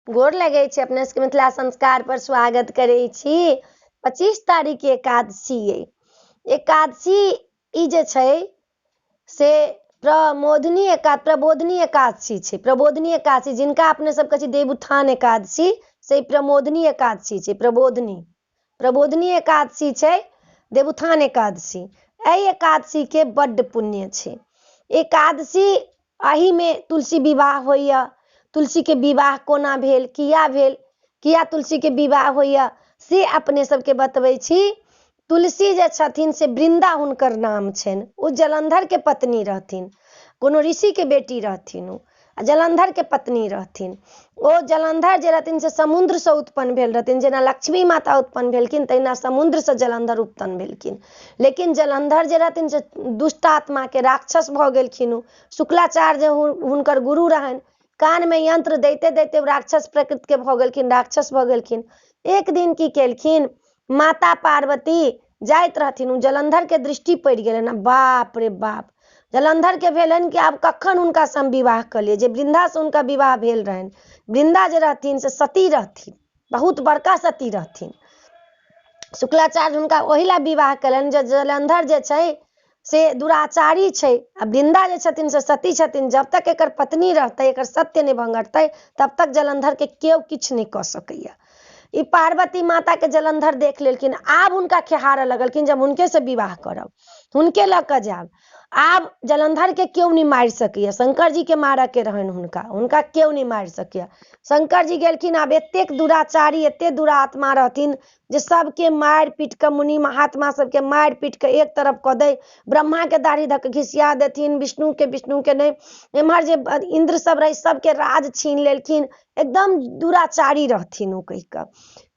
गोर लगै छी अपने सबके मिथिला संस्कार पर स्वागत करै छी। 25 तारीख के एकादशी अइ। एकादशी ई जे छै से प्रमोदनी एका प्रबोधनी एकादशी छै। प्रबोधनी एकादशी जिनका अपने सब कहै छी देवउत्थान एकादशी, से प्रमोदनी एकादशी छै। प्रबोधनी प्रबोधनी एकादशी छै देवउत्थान एकादशी। एहि एकादशी के बड्ड पुण्य छै। एकादशी एहिमे तुलसी विवाह होइए। तुलसीके विवाह कोना भेल, किया भेल, किया तुलसीके विवाह होइए से अपने सबके बतबै छी। तुलसी जे छथिन से वृंदा हुनकर नाम छनि। ओ जलंधरके पत्नी रहथिन, कोनो ऋषिके बेटी रहथिन ओ, आ जलंधरके पत्नी रहथिन। ओ जलंधर जे रहथिन से समुद्रसँ उत्पन्न भेल रहथिन। जेना लक्ष्मी माता उत्पन्न भेलखिन तहिना समुद्रसँ जलंधर उत्पन्न भेलखिन। लेकिन जलंधर जे रहथिन से दुष्ट आत्माके राक्षस भऽ गेलखिन। ओ शुक्लाचार्य हुनकर गुरु रहनि। कानमे यंत्र दैते दैते राक्षस प्रकृतिके भऽ गेलखिन, राक्षस भऽ गेलखिन। एक दिन की केलखिन, माता पार्वती जाइत रहथिन, ओ जलंधरके दृष्टि पड़ि गेलनि। बाप रे बाप, जलंधरके भेलनि कि आब कखन हुनकासँ हम विवाह कऽ लिअ। जे वृन्दासँ हुनका विवाह भेल रहनि, वृन्दा जे रहथिन से सती रहथिन, बहुत बड़का सती रहथिन। शुक्लाचार्य हुनका ओहि लए विवाह कयलनि जे जलंधर जे छै से दुराचारी छै आ वृन्दा जे छथिन से सती छथिन। जब तक एकर पत्नी रहतै, एकर सत्य नहि भंगटतै, तब तक जलंधरके केओ किछु नहि कऽ सकैया। ई पार्वती माताके जलंधर देख लेलखिन, आब हुनका खेहारऽ लगलखिन जे हम हुनकेसँ विवाह करब, हुनके लऽ कऽ जायब। आब जलंधरके केओ नहि मारि सकैया। शंकर जीके मारऽके रहनि हुनका, हुनका केओ नहि मारि सकैया। शंकर जी गेलखिन। आब एतेक दुराचारी, एतेक दुरात्मा रहथिन जे सबके मारि पीट कऽ, मुनि महात्मा सबके मारि पीट कऽ एक तरफ कऽ दै, ब्रह्माके दाढ़ी धऽ कऽ घिसिया देथिन, विष्णुके विष्णुके नहि, एम्हर जे इन्द्र सब रहै सबके राज छीन लेलखिन। एकदम दुराचारी रहथिन ओ कहि कऽ।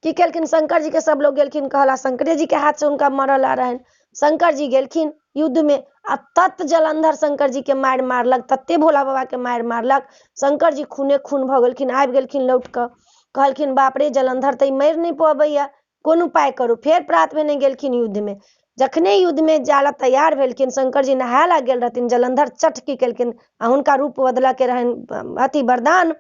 की केलखिन, शंकर जी के सब लोग गेलखिन कहला, शंकरे जी के हाथ से हुनका मरल रहनि। शंकर जी गेलखिन युद्ध में आ तत जलंधर शंकर जी के मारि मारलक, तते भोला बाबा के मारि मारलक, शंकर जी खूने खून भऽ गेलखिन। आबि गेलखिन लौट कऽ, कहलखिन बाप रे जलंधर तऽ मरि नहि पबैया, कोन उपाय करू। फेर प्रात भेने गेलखिन युद्ध में। जखने युद्ध में जाला तैयार भेलखिन, शंकर जी नहाय ला गेल रहथिन, जलंधर चट की केलखिन आ हुनका रूप बदलऽ के रहनि अथी वरदान,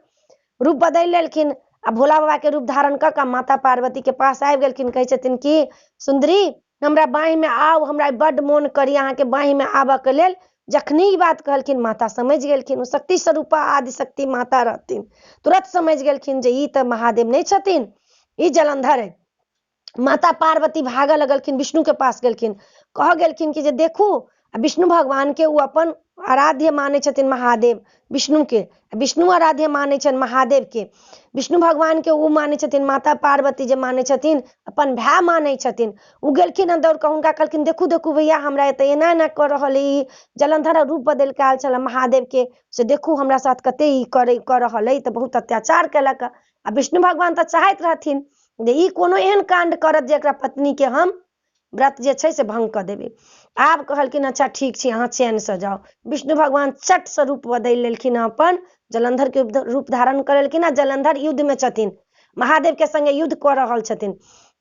रूप बदलि लेलखिन आ भोला बाबा के रूप धारण कऽ कऽ माता पार्वती के पास आबि गेलखिन। कहै छथिन कि सुन्दरी हमरा बाँहिमे आउ, हमरा बड्ड मोन करी अहाँके बाँहिमे आबऽके लेल। जखने ई बात कहलखिन माता समझि गेलखिन, ओ शक्ति स्वरूपा आदिशक्ति माता रहथिन, तुरंत समझि गेलखिन जे ई तऽ महादेव नहि छथिन, ई जलंधर है। माता पार्वती भागऽ लगलखिन, विष्णु के पास गेलखिन, कह गेलखिन कि जे देखू, आ विष्णु भगवान के ओ अपन आराध्य मानै छथिन महादेव विष्णु के, विष्णु आराध्य मानै छनि महादेव के, विष्णु भगवान के ओ मानै छथिन, माता पार्वती जे मानै छथिन अपन भाय मानै छथिन। ओ गेलखिन हँ दौड़ कऽ हुनका कहलखिन देखू देखू भैया हमरा एतऽ एना एना कऽ रहल ई जलंधर रूप बदलि कऽ आयल छलै महादेव के, से देखू हमरा साथ कते ई करै कऽ रहल अइ, तऽ बहुत अत्याचार केलक। आ विष्णु भगवान तऽ चाहैत रहथिन जे ई कोनो एहन काण्ड करत जे एकरा पत्नी के हम व्रत जे छै से भंग कऽ देबै। आब कहलखिन अच्छा ठीक छै अहाँ चैनसँ जाउ। विष्णु भगवान चटसँ रूप बदलि लेलखिन हँ, अपन जलंधरके रूप धारण कऽ लेलखिन आ जलंधर युद्धमे छथिन, महादेवके सङ्गे युद्ध कऽ रहल छथिन।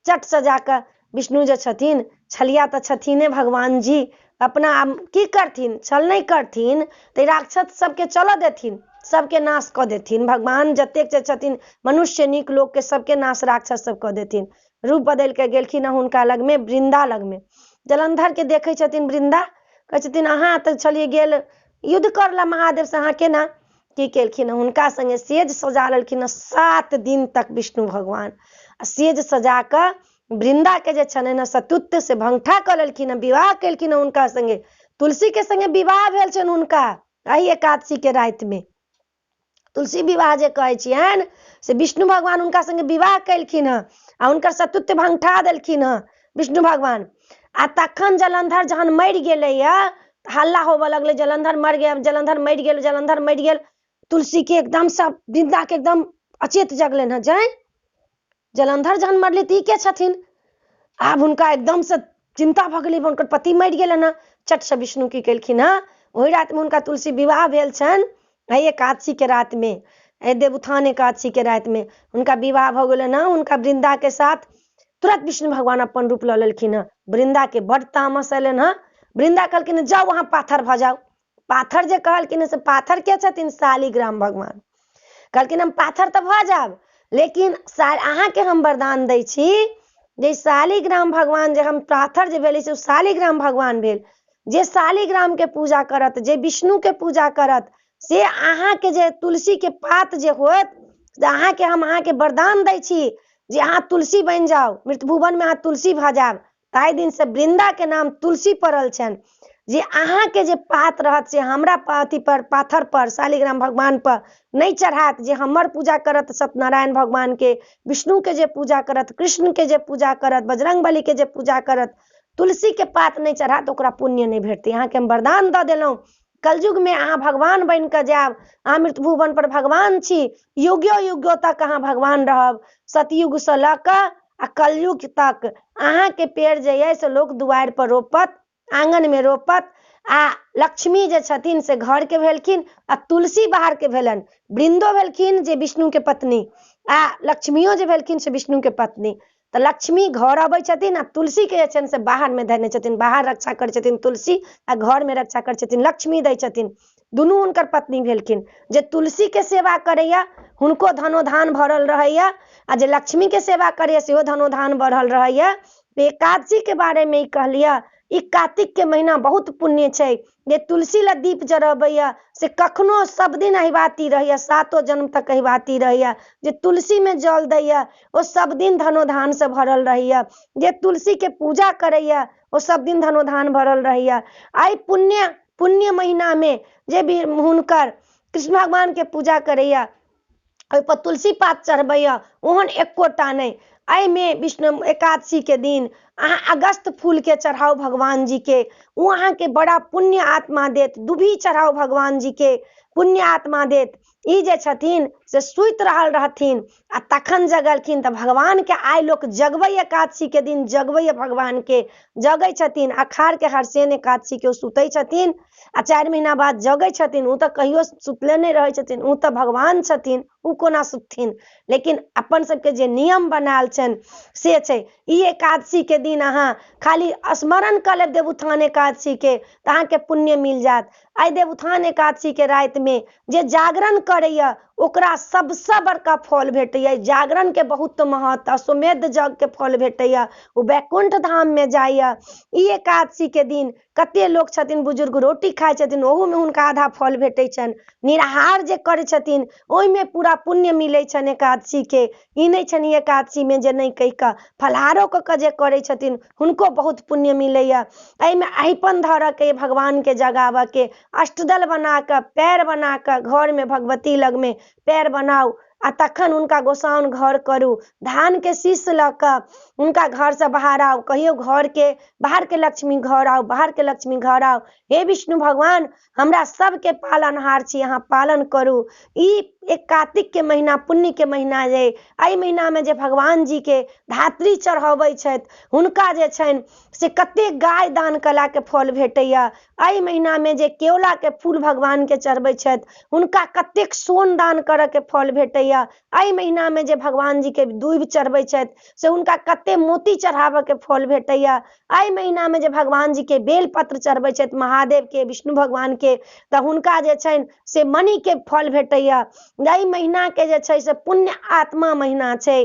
चटसँ जाकऽ विष्णु जे छथिन, छलिया तऽ छथिने भगवान जी, अपना आब की करथिन, छल नहि करथिन तऽ राक्षस सबके चलऽ देथिन, सबके नाश कऽ देथिन। भगवान जतेक जे छथिन मनुष्य नीक लोकके सबके नाश राक्षस सब कऽ देथिन। रूप बदलि कऽ गेलखिन हँ हुनका लगमे, वृन्दा लगमे। जलंधरके देखै छथिन वृन्दा, कहै छथिन अहाँ तऽ छलियै गेल युद्ध करऽ लए महादेवसँ, अहाँ केना की केलखिन हँ। हुनका सङ्गे सेज सजा लेलखिन हँ 7 दिन तक विष्णु भगवान, आ सेज सजा कऽ वृन्दाके जे छलनि हँ सतुत्व से भंगठा कऽ लेलखिन हँ, विवाह केलखिन हँ हुनका सङ्गे। तुलसीके सङ्गे विवाह भेल छनि हुनका एहि एकादशीके रातिमे। तुलसी विवाह जे कहै छियनि से विष्णु भगवान हुनका सङ्गे विवाह केलखिन हँ आ हुनकर सतुत्व भंगठा देलखिन हँ विष्णु भगवान। आ तखन जलंधर जहन मरि गेलैया तऽ हल्ला होबऽ लगलै, जलंधर मरि गेल, जलंधर मरि गेल, जलंधर मरि गेल। तुलसी के एकदम सब वृंदा के एकदम अचेत जगलनि हँ, जै जलंधर जहन मरलै तऽ ई के छथिन। आब हुनका एकदम से चिंता भऽ गेलै, हुनकर पति मरि गेलनि हँ। चट से विष्णु की केलखिन हँ, ओहि रातिमे हुनका तुलसी विवाह भेल छनि, एहि एकादशी के रातिमे, एहि देवउत्थान एकादशी के रातिमे हुनका विवाह भऽ गेलनि हँ हुनका वृंदा के साथ। तुरंत विष्णु भगवान अपन रूप लऽ लेलखिन हँ। वृंदा के बड्ड तामस एलनि हँ। वृंदा कहलखिन जाउ अहाँ पाथर भऽ जाउ। पाथर जे कहलखिन से पाथर के छथिन, शालिग्राम भगवान। कहलखिन हम पाथर तऽ भऽ जायब, लेकिन अहाँके हम वरदान दै छी जे शालिग्राम भगवान जे हम पाथर जे भेलै से ओ शालिग्राम भगवान भेल। जे शालिग्रामके पूजा करत, जे विष्णुके पूजा करत, से अहाँके जे तुलसीके पात जे होयत, से अहाँके हम अहाँके वरदान दै छी जे अहाँ तुलसी बनि जाउ, मृतभुवनमे अहाँ तुलसी भऽ जायब। ताहि दिनसँ वृन्दाके नाम तुलसी पड़ल छनि। जे अहाँके जे पात रहत से हमरा अथीपर पाथरपर शालिग्राम भगवानपर नहि चढ़ायत। जे हमर पूजा करत, सत्यनारायण भगवानके, विष्णुके जे पूजा करत, कृष्णके जे पूजा करत, बजरङ्गबलीके जे पूजा करत, तुलसीके पात नहि चढ़ायत, ओकरा पुण्य नहि भेटतै। अहाँके हम वरदान दऽ देलहुँ, कलयुगमे अहाँ भगवान बनि कऽ जायब। अहाँ मृतभुवनपर भगवान छी, युगो युगो तक अहाँ भगवान रहब। सतयुगसँ लऽ कऽ आ कलयुग तक अहाँके पेड़ जे अइ से लोक दुआरिपर रोपत, आङ्गनमे रोपत। आ लक्ष्मी जे छथिन से घरके भेलखिन आ तुलसी बाहरके भेलनि। वृन्दो भेलखिन जे विष्णुके पत्नी आ लक्ष्मियो जे भेलखिन से विष्णुके पत्नी। तऽ लक्ष्मी घर अबै छथिन आ तुलसीके जे छनि से बाहरमे धयने छथिन। बाहर रक्षा करै छथिन तुलसी आ घरमे रक्षा करै छथिन लक्ष्मी दै छथिन। दुनू हुनकर पत्नी भेलखिन। जे तुलसीके सेवा करैए हुनको धनो धान भरल रहैए आ जे लक्ष्मीके सेवा करैए सेहो धनो धान बढ़ल रहैए। एकादशीके बारेमे ई कहलियै। ई कार्तिकके महीना बहुत पुण्य छै। जे तुलसी लए दीप जरबैए से कखनो सब दिन अहिबाती रहैए, सातो जन्म तक अहिबाती रहैए। जे तुलसीमे जल दैए ओ सब दिन धनो धानसँ भरल रहैए। जे तुलसीके पूजा करैए ओ सब दिन धनो धान भरल रहैए। एहि पुण्य पुण्य महीनामे जे भी हुनकर कृष्ण भगवानके पूजा करैए, ओहिपर तुलसी पात चढ़बैए, ओहन एकोटा नहि। एहिमे विष्णु एकादशीके दिन अहाँ अगस्त फूलके चढ़ाउ भगवान जीके, ओ अहाँके बड़ा पुण्य आत्मा देत। दुभी चढ़ाउ भगवान जीके, पुण्य आत्मा देत। ई जे छथिन से सुति रहल रहथिन आ तखन जगलखिन। तऽ भगवानके आइ लोक जगबैए, एकादशीके दिन जगबैए, भगवानके जगै छथिन। अखाड़के हरसेन एकादशीके ओ सुतै छथिन आ 4 महीना बाद जगै छथिन। ओ तऽ कहियो सुतले नहि रहै छथिन, ओ तऽ भगवान छथिन, ओ कोना सुतथिन? लेकिन अपन सबके जे नियम बनायल छनि से छै। ई एकादशीके दिन अहाँ खाली स्मरण कऽ लेब देवउत्थान एकादशीके, तऽ अहाँके पुण्य मिल जायत। एहि देवउत्थान एकादशीके रातिमे जे जागरण करैए ओकरा सबसँ बड़का फल भेटैए। जागरणके बहुत महत्व, अश्वमेध यज्ञके फल भेटैए, ओ वैकुण्ठ धाममे जाइए। ई एकादशीके दिन कते लोक छथिन बुजुर्ग रोटी खाइ छथिन, ओहूमे हुनका आधा फल भेटै छनि। निराहार जे करै छथिन ओहिमे पूरा पुण्य मिलै छनि एकादशीके। ई नहि छनि एकादशीमे जे नहि कहि कऽ फलाहारो कऽ कऽ जे करै छथिन हुनको बहुत पुण्य मिलैए। एहिमे अहिपन धरऽके, भगवानके जगाबऽके, अष्टदल बना कऽ पैर बना कऽ घरमे भगवती लगमे पैर बनाउ आ तखन हुनका गोसाउन घर करू। धानके शीश लऽ कऽ हुनका घरसँ बाहर आउ, कहियौ घरके बाहरके लक्ष्मी घर आउ, बाहरके लक्ष्मी घर आउ, हे विष्णु भगवान हमरा सबके पालनहार छी, अहाँ पालन करू। ई एक कार्तिकके महीना पुण्यके महीना जे एहि महीनामे जे भगवान जीके धात्री चढ़बै छथि हुनका जे छनि से कतेक गाय दान कयलाके फल भेटैए। एहि महीनामे जे केओलाके फूल भगवानके चढ़बै छथि हुनका कतेक सोन दान करऽके फल भेटैए। एहि महीनामे जे भगवान जीके दूभि चढ़बै छथि से हुनका कते मोती चढ़ाबऽके फल भेटैए। एहि महीनामे जे भगवान जीके बेलपत्र चढ़बै छथि महादेवके, विष्णु भगवानके, तऽ हुनका जे छनि से मणिके फल भेटैए। एहि महीनाके जे छै से पुण्य आत्मा महीना छै।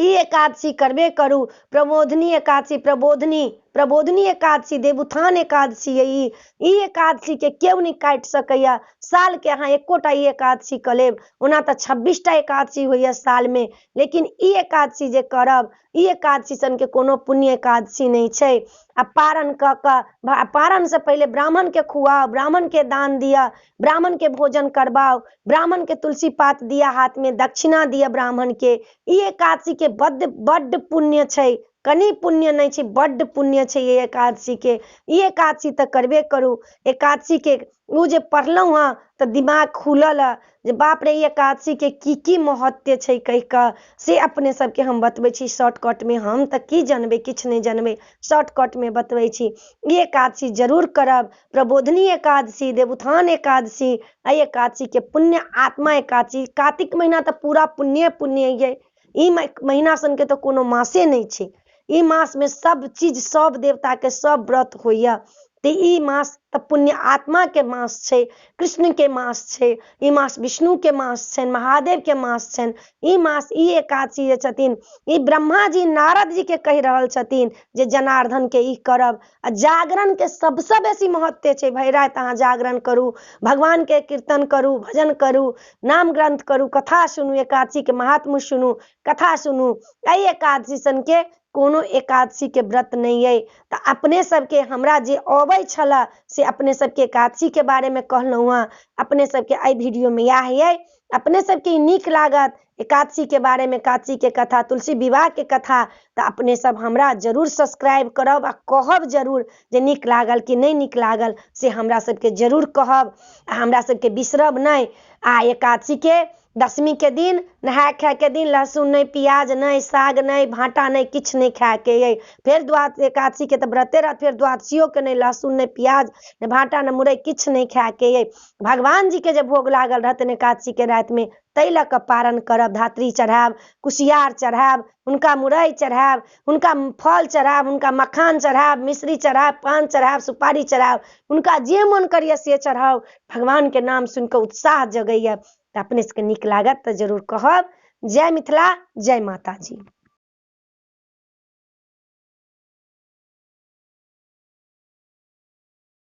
ई एकादशी करबे करू। प्रबोधनी एकादशी, प्रबोधनी प्रबोधनी एकादशी, देवउत्थान एकादशी अइ ई एकादशीके केओ नहि काटि सकैए। सालके अहाँ एकोटा ई एकादशी कऽ लेब, ओना तऽ 26टा एकादशी होइए सालमे, लेकिन ई एकादशी जे करब ई एकादशी सनके कोनो पुण्य एकादशी नहि छै। आ पारण कऽ कऽ पारणसँ पहिले ब्राह्मणके खुआउ, ब्राह्मणके दान दिअ, ब्राह्मणके भोजन करबाउ, ब्राह्मणके तुलसी पात दिअ, हाथमे दक्षिणा दिअ ब्राह्मणके। ई एकादशीके बड्ड बड्ड पुण्य छै, कनि पुण्य नहि छै, बड्ड पुण्य छै ई एकादशीके। ई एकादशी तऽ करबे करू। एकादशीके ओ जे पढ़लहुँ हँ तऽ दिमाग खुलल हँ जे बाप रे ई एकादशीके की की महत्व छै कहि कऽ से अपने सबके हम बतबै छी शॉर्टकटमे। हम तऽ की जनबै, किछु नहि जनबै, शॉर्टकटमे बतबै छी। ई एकादशी जरूर करब, प्रबोधनी एकादशी, देवउत्थान एकादशी, एहि एकादशीके पुण्य आत्मा एकादशी। कार्तिक महीना तऽ पूरा पुण्ये पुण्य अइ। ई महीना सनके तऽ कोनो मासे नहि छै। ई मासमे सब चीज सब देवताके सब व्रत होइए। तऽ ई मास तऽ पुण्य आत्माके मास छै, कृष्णके मास छै, ई मास विष्णुके मास छनि, महादेवके मास छनि। ई मास, ई एकादशी जे छथिन, ई ब्रह्मा जी नारद जीके कहि रहल छथिन जे जनार्दनके ई करब। आ जागरणके सबसँ बेसी महत्व छै, भरि राति अहाँ जागरण करू, भगवानके कीर्तन करू, भजन करू, नाम ग्रन्थ करू, कथा सुनू, एकादशीके महात्म्य सुनू, कथा सुनू। एहि एकादशी सनके कोनो एकादशीके व्रत नहि अइ। तऽ अपने सबके हमरा जे अबै छलए से अपने सबके एकादशीके बारेमे कहलहुँ हँ। अपने सबके एहि वीडियोमे इएह अइ। अपने सबके ई नीक लागत एकादशीके बारेमे, एकादशीके कथा, तुलसी विवाहके कथा, तऽ अपने सब हमरा जरूर सब्सक्राइब करब आ कहब जरूर जे नीक लागल कि नहि नीक लागल, से हमरा सबके जरूर कहब आ हमरा सबके बिसरब नहि। आ एकादशीके दशमीके दिन, नहाय खायके दिन लहसुन नहि, प्याज नहि, साग नहि, भाँटा नहि, किछु नहि खायके अइ। फेर एकादशीके तऽ व्रते रहत, फेर द्वादशियोके नहि लहसुन, नहि प्याज, नहि भाँटा, नहि मुरइ, किछु नहि खायके अइ। भगवान जीके जे भोग लागल रहतनि एकादशीके रातिमे, ताहि लऽ कऽ पारण करब, धात्री चढ़ायब, कुसियार चढ़ायब, हुनका मुरइ चढ़ायब, हुनका फल चढ़ायब, हुनका मखान चढ़ायब, मिश्री चढ़ायब, पान चढ़ायब, सुपारी चढ़ायब, हुनका जे मोन करैए से चढ़ाउ। भगवानके नाम सुनि कऽ उत्साह जगैए। तऽ अपने सबके नीक लागत तऽ जरूर कहब। जय मिथिला, जय माताजी।